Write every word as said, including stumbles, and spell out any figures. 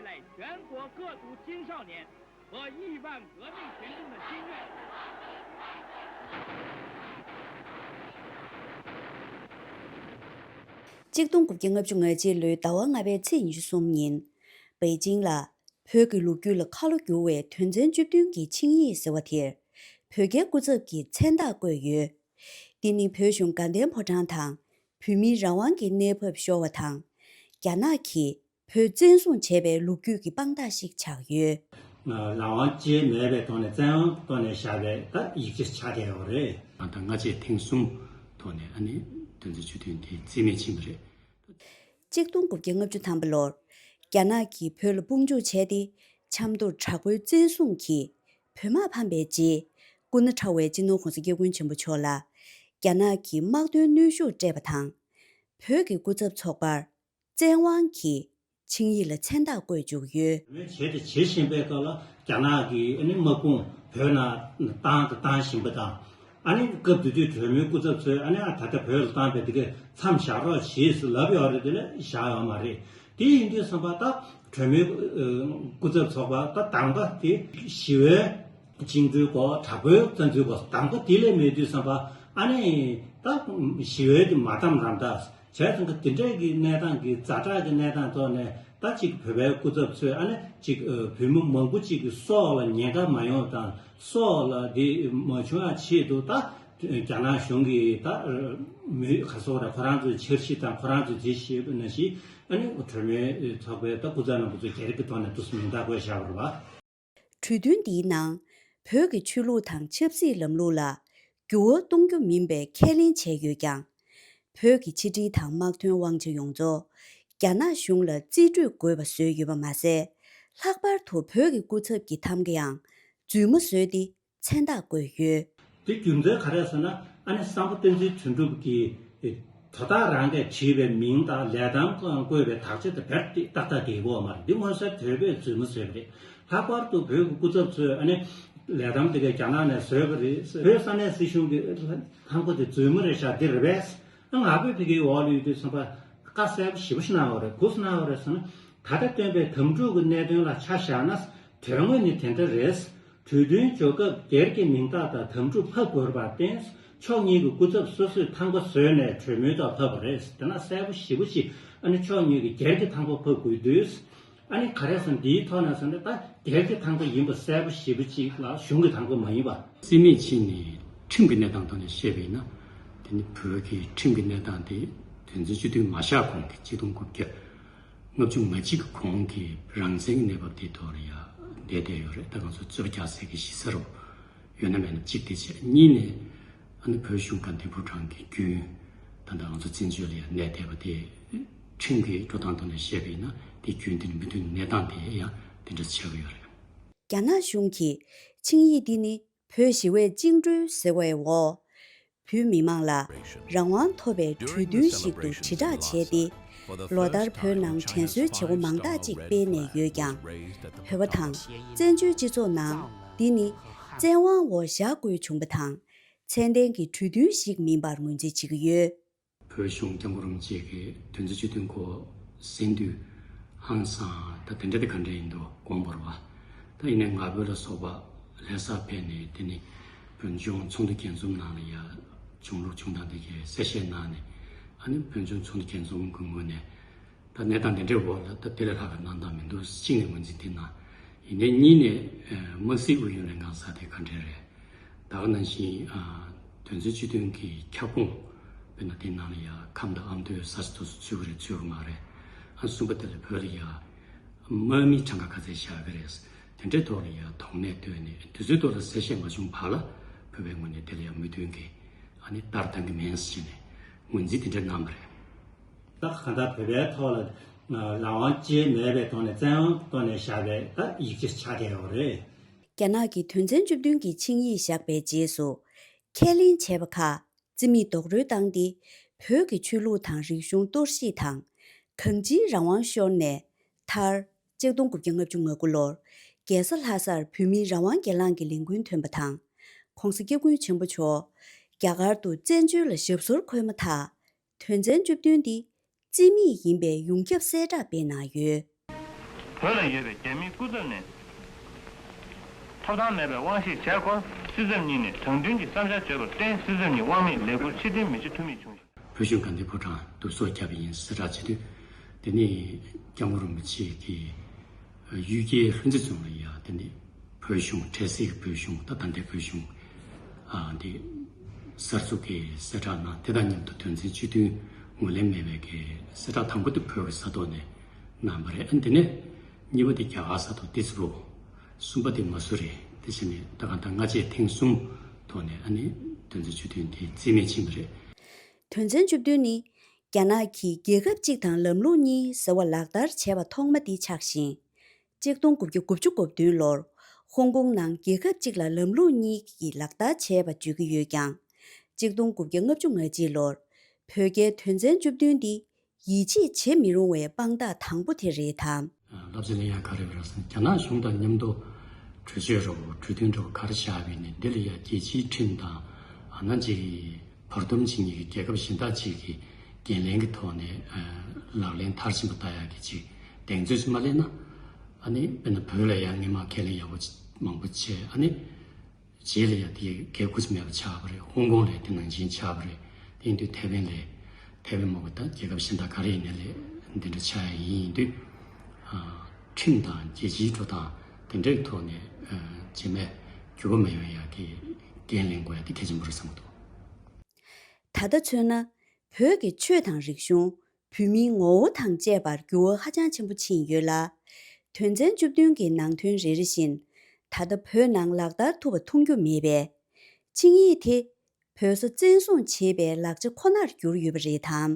来全国各族青少年和亿万革命群众的心愿。ཆིག་སྟོང་དགུ་བརྒྱ་ལྔ་བཅུ་ང་གཅིག་ལོའི་ཟླ་བ་ལྔ་པའི་ཚེས་ཉི་ཤུ་གསུམ་ཉིན། པེ་ཅིང་ལ་བོད་ཀྱི་ལོ་རྒྱུས་ལ་ཁ་ལོ་བསྒྱུར་བའི་དོན་ཚན་བཅུ་བདུན་གྱི་ཆིངས་ཡིག་ཟེར་བ་དེར། བོད་རྒྱའི་སྐུ་ཚབ་ཀྱི་མཚན་རྟགས་བཀོད་ཡོད། འདི་ནི་བོད་གཞུང་དགའ་ལྡན་ཕོ་བྲང་དང་། བོད་མིའི་རང་དབང་གི་གནས་བབ་ཤོར་བ་དང་། རྒྱ་ནག་གིས་བོད་བཙན་བཟུང་བྱས་པའི་ལོ་རྒྱུས་ཀྱི་དཔང་རྟགས་ཤིག་ཆགས་ཡོད། རང་དབང་ཅན་མེད་པའི་ཐོག་ནས་བཙན་དབང་ཐོག་ནས་བཞག་པའི་ད་ཡིག་ཆ་ཆགས་བསྡད་ཡོད་རེད། ང་དང་སྔ་རྗེས་ཐེངས་གསུམ་ཐོག་ནས་ཨ་ནི་དོན་ཚན་བཅུ་བདུན་དེ་རྩིས་མེད་ཕྱིན་པ་རེད། ཆིག་སྟོང་དགུ་བརྒྱ་ལྔ་བཅུ་ཐམ་པ་ལོར། རྒྱ་ནག་གིས་བོད་ལ་དཔུང་འཇུག་བྱས་ཏེ། ཆབ་མདོར་དྲག་པོའི་བཙན་བཟུང་གིས་བོད་དམག་ཕམ་པའི་རྗེས། སྐུ་ན་ཕྲ་བའི་སྤྱི་ནོར་༸གོང་ས་༸སྐྱབས་མགོན་ཆེན་པོ་མཆོག་ལ། རྒྱ་ནག་གི་དམག་དོན་གནོན་ཤུགས་སྤྲད་པ་དང་། བོད་ཀྱི་སྐུ་ཚབ་ཚོགས་པར། བཙན་དབང་གིས་ཆིངས་ཡིག་ལ་མཚན་རྟགས་བཀོད་བཅུག་ཡོད། བྱས་ཏེ་བྱེད་བཞིན་པའི་སྐབས་ལ་རྒྱ་ནག་གིས་ཨ་ནི་དམག་དཔུང་བོད་ནང་བཏང་དང་བཏང་བཞིན་པ་དང་། ཨ་ནི་སྐབས་དེ་དུས་གྲོས་མོལ་སྐུ་ཚབ་ཚོས་ཨ་ནི་ཨ་ད་ལྟ་བོད་ལ་བཏང་བའི་དེ་གའི་མཚམས་བཞག་རོགས་བྱེད་ཟེར་ལབ་ཡོད་རེད། དེ་ལ་བཞག་ཡོད་མ་རེད། དེ་ཡིན་དུས་ཙམ་པ་ད་གྲོས་མོལ་སྐུ་ཚབ་ཚོགས་པ་ད་དང་པ་དེ་ཞི་བའི་བཅིངས་འགྲོལ་སྐོར་དྲག་པོའི་བཙན་འཛུལ་སྐོར་དང་པོ་དེ་ལས་མེད་དུས་ཙམ་པ་ཨ་ནི་ད་ཞི་བའི་དེ་མ་བསྡམས་རམ་ད། བྱས་ཙང་གི་དེ་འདྲས་ཀྱི་གནས་སྟངས་ཀྱི་ཛ་དྲག་གི་གནས་སྟངས་ཐོག་ནས་ད་ཅིག་བོད་པའི་སྐུ་ཚབ་ཚོས་ཨ་ནི་ཅིག་བོད་མི་མང་པོ་ཅིག་གི་སྲོག་ལ་ཉེན་ཁ་མ་ཡོང་དང་སྲོག་ལ་དེ་མ་བྱུང་ཡ་ཆེད་དུ་ད་རྒྱ་ནག་གཞུང་གིས་ད་མི་ག་སོག་རེད། ཁོ་རང་ཚོའི་འཆར་གཞི་དང་ཁོ་རང་ཚོས་དེ་ཤེས་པ་ནང་བཞིན་ཨ་ནི་གྲོས་མོལ་ཚོགས་པའི་ད་སྐུ་ཚབ་རྣམ་པ་ཚོས་སྒེར་གྱི་ཐོག་ནས་དུས་སུ་མིང་རྟགས་བཀོད་བཞག་པ་རེད་བ། གྲོས་མཐུན་འདིའི་ནང་བོད་ཀྱི་ཆོས་ལུགས་དང་ཆབ་སྲིད་ལམ་ལུགས་ལ་འགྱུར་བ་གཏོང་རྒྱུ་མིན་པའི་ཁས་ལེན་བྱས་ཡོད་ཀྱང་། བོད་ཀྱི་ཕྱི་དྲིལ་དང་དམག་དོན་དབང་ཆ་ཡོངས་རྫོགས་རྒྱ་ནག་གཞུང་ལ་རྩིས་སྤྲོད་དགོས་པ་བཟོས་ཡོད་པ་མ་ཟད། ལྷག་པར་དུ་བོད་ཀྱི་སྐུ་ཚབ་ཀྱི་ཐམ་ག་ཡང་རྫུན་མ་བཟོས་ཏེ། མཚན་རྟགས་བཀོད་ཡོད། དེ་རྒྱུ་མཚན་ག་རེ་ཟེར་ན་ཨ་ནི་སམ་བྷོ་བསྟན་འཛིན་དོན་གྲུབ་ཀྱིས་དོ་བདག་རང་གིས་བྲིས་པའི་མིང་དང་ལས་དམ་བཀོད་པའི་དག་ཆ་དེ་བེད་ཏག་ཏག་བསྡད་ཡོད་མ་རེད། འདི་མངོན་གསལ་དོད་པོས་རྫུན་མ་བཟོས་པ་རེད། ལྷག་པར་དུ་བོད་ཀྱི་སྐུ་ཚབ་ཚོས་ཨ་ནི་ལས་དམ་དེ་གའི་རྒྱ་ནག་ནས་བཟོས་པ་རེད། བོད་ས་གནས་སྲིད་གཞུང་གི་ལྷམ་གོ་དེ་རྫུན་མ་རེད་ཤག་འདི་རེད་པས། ང་ཕོད་ཕ་གིའི་འོག་ལ་ཡོད་དུས་ཙམ་པ་བཀའ་གསལ་པོ་ཞེ་པོ་ཞིག་གནང་བ་རེད། ག་རེ་གནང་བ་རེད་ཟེར་ན། ད་ལྟ་བཏོན་པའི་དམ་ཕྲུག་གི་གནད་དོན་ལ་ཆ་བཞག་ན་དོན་དངོས་ནི་དེ་འདྲ་རེད། གྲོས་མཐུན་འཇོག་སྐབས་སྒེར་གྱི་མིང་རྟགས་དང་དམ་ཕྲུག་ཕབ་དགོས་པར་བརྟེན་ཕྱོགས་གཉིས་ཀྱི་སྐུ་ཚབ་སོ་སོས་ཐམ་ག་བཟོས་ནས་གྲོས་མོལ་ཐོག་ཕབ་པ་རེད། དེ་ན་གསལ་པོ་ཞེ་པོ་ཅིག་ཨ་ནི་ཕྱོགས་གཉིས་ཀྱི་སྒེར་གྱི་ཐམ་ག་ཕབ་དགོས་དུས། ཨ་ནི་ག་རེ་ཟེར་ན་འདིའི་ཐོག་ནས་ཟེར་ན་ད་སྒེར་གྱི་ཐམ་ག་ཡིན་པ་གསལ་པོ་ཞེ་པོ་ཅིག་ལ་གཞུང་གི་ཐམ་ག་མ་ཡིན་པ། རྩིས་མེད་ཕྱིན་ནས་ཁྲིམས་ཀྱི་གནས་སྟངས་ཐོག་ནས་བཤད་པ་ཡིན་ན། དེ་ནི་བོད་ཀྱི་ཁྲིམས་ཀྱི་གནས་སྟངས་དེ་དོན་ཚན་བཅུ་བདུན་མ་བཞག་གོང་གི་ཆིག་སྟོང་དགུ་བརྒྱ་ལྔ་བཅུ་ང་གཅིག་གི་གོང་གི་རང་བཙན་གྱི་གནས་བབ་དེའི་ཐོག་ལ་ཡང་བསྡད་བསྡད་ཡོད་རེད། ད་ང་ཚོ་རྩོད་པ་རྒྱག་སའི་གི་གཞི་རྩ་རུ་ཡོད་ན་མེད་ན་གཅིག་དེ་བྱས། གཉིས་ནས་ཨ་ནི་བོད་གཞུང་དགའ་ལྡན་ཕོ་བྲང་གི་རྒྱུན་ད་ལྟ་ང་ཚོ་བཙན་བྱོལ་ལ་ཡང་གནས་བསྡད་པ་དེ་ཁྲིམས་ཀྱི་འགྲོ་སྟངས་ཐོག་ནས་བཤད་པ་ཡིན་ན་དེ་རྒྱུན་དེ་ནི་མི་མཐུན་གནས་སྟངས་དེ་ཡང་དེ་འདྲ་ཆགས་ཀྱི་ཡོད་རེད། རྒྱ་ནག་གཞུང་གིས་ཆིངས་ཡིག་འདི་ནི་བོད་ཞི་བའི་བཅིངས་འགྲོལ་ཟེར་བའི་འོག་བོད་མི་མང་ལ་རང་དབང་ཐོབ་པའི་གྲོས་མཐུན་ཞིག་ཏུ་དྲིལ་བསྒྲགས་བྱས་ཏེ། ལོ་ལྟར་བོད་ནང་དྲན་གསོའི་བྱེད་སྒོ་མང་དག་ཅིག་སྤེལ་ནས་ཡོད་ཀྱང་། བོད་པ་དང་བཙན་བྱོལ་སྤྱི་ཚོགས་ནང་འདི་ནི་བཙན་དབང་འོག་བཞག་དགོས་བྱུང་པ་དང་། ཚད་ལྡན་གྱི་གྲོས་མཐུན་ཞིག་མིན་པར་ངོས་འཛིན་བྱེད་ཀྱི་ཡོད། བོད་གཞུང་སྐྱབས་མགོན་རིན་པོ་ཆེ་གིས་དོན་ཚན་བཅུ་བདུན་སྐོར་གསན་དུས་ཧང་སང་ད་དེ་འདྲ་དེ་ག་འདྲ་ཡིན་འདུག་དགོངས་པ་རེད་བ། ད་ཡིན་ནའི་ང་ཕོད་ལ་སོགས་པ་ལྷ་སར་ཕེབས་ནས་དེ་ནི་བོད་ལྗོངས་ཚོགས་འདུ་རྒྱས་འཛོམས་ནང་ལ་ཡ་བྱུང་ལུགས་བྱུང་སྟངས་དེ་གའི་གསལ་བཤད་གནང་ནས། ཨ་ནི་བོད་ལྗོངས་ཚོགས་འདུ་རྒྱས་འཛོམས་ཀྱི་ངོས་ནས་ད་གནས་སྟངས་དེ་འདྲའི་འོག་ལ་ད་དེ་ལས་ལྷག་པའི་གནང་སྟངས་མི་འདུག་གཅིག་ནས་ངོས་འཛིན་དེ་གནང་། ཡིན་ནའི་གཉིས་ནས་དམངས་སྲིད་ཨུ་ཡོན་ལྷན་ཁང་ཟེར་དེ་ག་འདྲ་རེད། ད་ག་ནང་བཞིན་དོན་ཚན་བཅུ་བདུན་གྱི་ཁྱབ་ཁོངས་དཔེར་ན་དེ་ནང་ལ་ཡ་ཁམས་དང་ཨ་མདོའི་ས་ཆ་དེ་ཚོ་ཚུད་ཀྱི་རེད་ཚུད་ཀྱི་མ་རེད། ཨ་གསུམ་པ་དེ་ལ་བོད་ལ་ཡ་དམག་མི་གྲངས་ཀ་ག་ཚད་བཞག་གི་རེད། དེ་འདྲའི་ཐོག་ལ་ཡ་དོགས་གནད་བཏོན་ནས་དུས་ཚོད་ཐོག་ལ་གསལ་བཤད་མ་བྱུང་བར་ལ་བོད་པའི་ངོས་ནས་དེ་ལ་ཡ་མོས་མཐུན་གྱི་ཨ་ནི་ལྟར་བཏང་གི་མིན་ཟེར་ནས་ངོས་འཛིན་དེ་འདྲ་གནང་བ་རེད། ད་གང་ལྟར་བོད་པའི་ཐོག་ལ་རང་དབང་ཅན་མེད་པའི་ཐོག་ནས་བཙན་དབང་ཐོག་ནས་བཞག་པའི་ད་ཡིག་ཆ་ཆགས་བསྡད་ཡོད་རེད། རྒྱ་ནག་གིས་དོན་ཚན་བཅུ་བདུན་གྱི་ཆིངས་ཡིག་བཞག་པའི་རྗེས་སུ། ཁས་ལེན་བྱས་པ་ཁག་རྩིས་མེད་རྡོག་རོལ་བཏང་སྟེ། བོད་ཀྱི་ཆོས་ལུགས་དང་རིག་གཞུང་གཏོར་བཤིག་དང་། གང་ཅིའི་རང་དབང་ཤོར་ནས། མཐར། ཆིག་སྟོང་དགུ་བརྒྱ་ལྔ་བཅུ་ང་དགུ་ལོར། རྒྱལ་ས་ལྷ་སར་བོད་མིའི་རང་དབང་སྒེར་ལངས་ཀྱི་ལས་འགུལ་ཐོན་པ་དང་། ྋགོང་ས་ྋསྐྱབས་མགོན་ཆེན་པོ་མཆོག་རྒྱ་གར་དུ་བཙན་བྱོལ་ལ་ཞབས་སོར་འཁོད་མ་ཐག་དོན་ཚན་བཅུ་བདུན་འདི་རྩིས་མེད་ཡིན་པའི་ཡོངས་ཁྱབ་གསལ་བསྒྲགས་སྤེལ་གནང་ཡོད། བོད་ལ་ཡོད་པའི་རྒྱ་མིའི་སྐུ་ཚབ་ནས་ཐོབ་ཐང་མེད་པའི་དབང་ཤེད་བྱས་སྐོར་སྲིད་ཚབ་གཉིས་ནས་དྲང་བདེན་གྱི་བསམ་འཆར་བརྗོད་པར་བརྟེན། སྲིད་ཚབ་གཉིས་དབང་མེད་ལས་འཁུར་ཕྱིར་འཐེན་མི་བྱེད་ཐུ་མེད་བྱུང་ཞིང་། བོད་གཞུང་དགའ་ལྡན་ཕོ་བྲང་བསྡུ་གསོག་བརྒྱབ་པ་ཡིན་གསལ་བསྒྲགས་བྱེད་དུས། དེ་ནས་སྐྱབས་མགོན་རིན་པོ་ཆེ་གིས་གཡུལ་རྒྱལ་ལྷུན་རྩེ་རྫོང་ལ་ཡ་དེ་ནས་བོད་གཞུང་གྲས་སྲིད་ཀྱི་བོད་གཞུང་ད་ད་ལྟའི་བོད་གཞུང་ཨ་འདི་གསར་འཛུགས་ཀྱི་གསལ་བསྒྲགས་གནང་། དེ་དང་མཉམ་དུ་དོན་ཚན་བཅུ་བདུན་ངོས་ལེན་མེད་པའི་གི་གསལ་བསྒྲགས་དང་པོ་དེ་བོད་ཀྱི་ས་ཐོག་ནས་གནང་བ་རེད། ཨ་ནི་དེ་ནས་གཉིས་པ་དེ་རྒྱ་གར་ས་ཐོག་ཏི་སི་རུ། གསུམ་པ་དེ་མ་སུ་རི། དེ་བཞིན་ནས་ད་ག་ད་སྔ་རྗེས་ཐེངས་གསུམ་ཐོག་ནས་ཨ་ནི་དོན་ཚན་བཅུ་བདུན་དེ་རྩིས་མེད་ཕྱིན་པ་རེད། དོན་ཚན་བཅུ་བདུན་ནི། རྒྱ་ནག་གིས་རྒྱལ་ཁབ་གཅིག་དང་ལམ་ལུགས་གཉིས་ཟེར་བ་ལག་བསྟར་བྱས་པ་ཐོག་མ་འདི་ཆགས་ཤིང་། གཅིག་སྟོང་དགུ་བརྒྱ་དགུ་བཅུ་གོ་བདུན་ལོར་ཧོང་ཀོང་ནང་རྒྱལ་ཁབ་གཅིག་ལ་ལམ་ལུགས་གཉིས་ཀྱི་ལག་བསྟར་བྱས་པ་བརྗོད་ཀྱི་ཡོད་ཀྱང་། གཅིག་སྟོང་དགུ་བརྒྱ་ལྔ་བཅུ་ང་གཅིག་ལོར་བོད་རྒྱའི་དོན་ཚན་བཅུ་བདུན་འདི་ཡིད་ཆེས་བྱེད་མི་རུང་བའི་དཔང་རྟགས་དང་པོ་དེ་རེད་དམ། བསླབ་བྱ་ལེན་ཡག་ག་རེ་རེད་ཟེར་ན། རྒྱ་ནག་གཞུང་དང་མཉམ་དུ་གྲོས་ཆོད་རོགས་གྲོས་མཐུན་རོགས་ག་རེ་བཞག་པ་ཡིན་ནའི་འདི་ལ་ཡ་རྒྱལ་སྤྱིའི་ཁྲིམས་དང་ཨ་ནི་ཅིག་བར་འདུམ་བྱེད་མཁན་གྱི་རྒྱལ་ཁབ་གཞན་དག་ཅིག་གི་འགན་ལེན་གྱི་ཐོག་ནས་ལག་ལེན་མཐར་ཕྱིན་པ་ལྟ་ཡག་གི་ཅིག་གདེང་ཚོད་ཅིག་མ་ལེན་ན། ཨ་ནི་དཔེར་ན་བོད་ལ་ཡང་སྔོན་མ་ཁས་ལེན་ཡག་པོ་མང་པོ་བྱས། ཨ་ནི་རྗེས་ལ་ཡང་དེ་གལ་ཁུར་ཅིག་མེད་པ་ཆགས་པ་རེད། ཧོང་ཀོང་ལ་དེ་ནང་བཞིན་ཆགས་པ་རེད། དེ་ཡིན་དུས་ཐའེ་ཝན་ལ་ཐའེ་ཝན་མ་གཏོགས་ད་རྒྱལ་ཁབ་གཞན་དག་ག་རེ་ཡིན་ནའི་ལས་འདི་འདྲ་ཆགས་ཡ་ཡིན་དུས། ཁྲིམས་དང་རྒྱལ་སྤྱིའི་འགྲོ་སྟངས་དེ་འདྲའི་ཐོག་ནས་རྗེས་མའི་འགྱུར་བ་མ་ཡོང་ཡག་གི་འགན་ལེན་དགོས་ཡ་དེ་གལ་ཆེན་པོ་རེད་བསམ་གྱི་འདུག་ད་ལྟ་མཚོན་ན། བོད་ཀྱི་ཆོས་དང་རིག་གཞུང་། བོད་མིའི་ངོ་བོ་དང་བཅས་པར་འགྱུར་བ་ཧ་ཅང་ཆེན་པོ་ཕྱིན་ཡོད་ལ། དོན་ཚན་བཅུ་བདུན་གྱི་ནང་དོན་རེ་རེ་བཞིན་ད་ལྟ་བོད་ནང་ལག་བསྟར་ཐུབ་པ་མཐོང་རྒྱུ་མེད་པས། ཆིངས་ཡིག་དེ་བོད་སོ་བཙན་བཟུང་བྱེད་པའི་ལག་ཆ་ཁོ་ནར་གྱུར་ཡོད་པ་རེད་དམ།